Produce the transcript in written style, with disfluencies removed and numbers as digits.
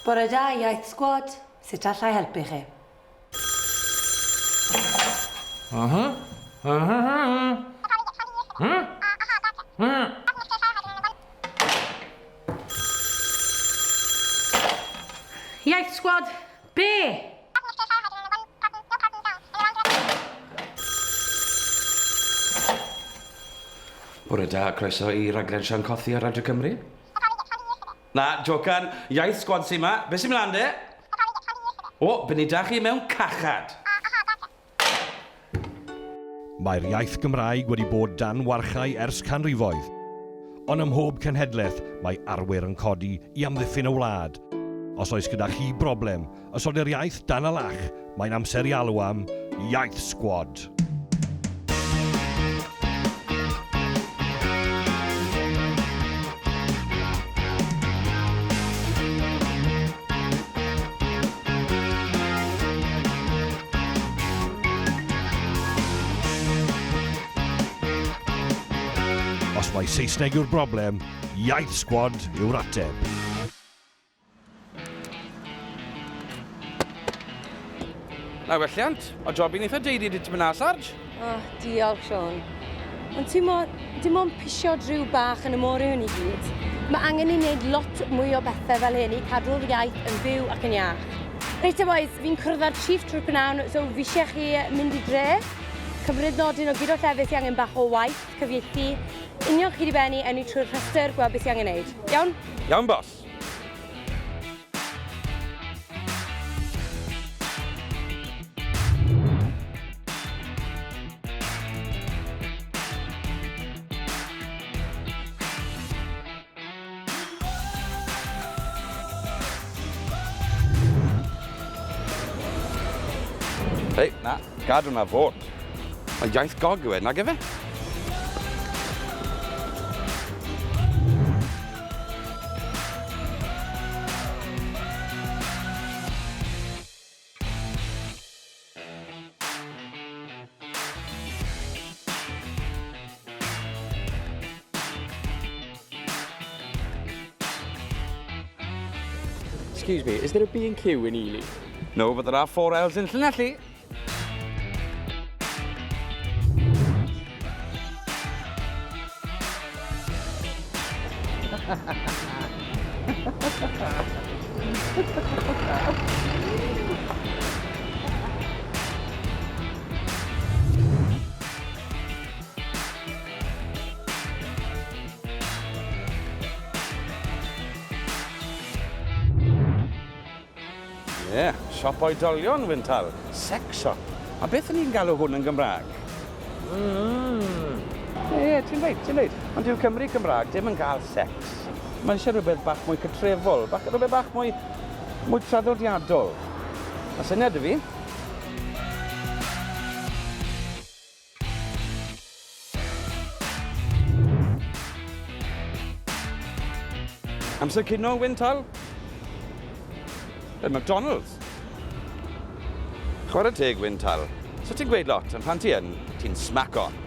Bore da, Iaith Sgwad. Sut alla i helpu chi? Iaith Sgwad, be? Bore da, croeso i raglen Sian Cothi ar Radio Cymru. Na, jocan, iaith sgwad sy 'ma. Be sy'n mlaen de? O, be ni da chi mewn cachad. Mae'r iaith Gymraeg wedi bod dan warchae ers canrifoedd. Ond ym mhob cenhedlaeth mae arwyr yn codi i amddiffyn y wlad. Os oes gyda chi broblem, os ody'r iaith dan y lach, mae'n amser i alw am Iaith Sgwad! Os mai Saesneg yw'r broblem, Iaith Sgwad yw'r ateb. Na welliant, o job i'n eitha deidi di ti'n mynd Sarge. Oh, diolch, Sean. Ond ti'n mo, dim ond pisio driw bach yn y môr yw hyn i gyd. Mae angen i wneud lot mwy o bethau fel hyn i cadw'r iaith yn fyw ac yn iach. Reit te boys, fi'n cwrdd â'r chief trwy'r pnawn, so fi eisiau chi mynd i dre, cymryd nodyn o gyd o'r llefydd sy'n angen bach o waith cyfieithu. Union chi di bennu, enwi trwy'r rhestr, gweld beth sy'n angen neud. Iawn? Iawn, boss. Hei, na, gad hwnna fod. Mae iaith gog yw e, nag efe? Excuse me, is there a B&Q in Ely? No, but there are four L's in Llanelli. Ie, yeah, siop oedolion, Wyntal. Sex shop. A beth o'n i'n galw hwn yn Gymraeg? Mm. Ie, yeah, ti'n reit, ti'n reit. Ond dyw Cymru Cymraeg dim yn gael sex. Mae eisiau rhywbeth bach mwy cytrefol, bach, rhywbeth bach mwy, mwy traddodiadol. A syniad i fi. Amser cino, Wyn Tal? Y McDonald's. Chwarae teg, Wyn Tal. So ti'n gweud lot, ond pan ti yn, ti'n smack on.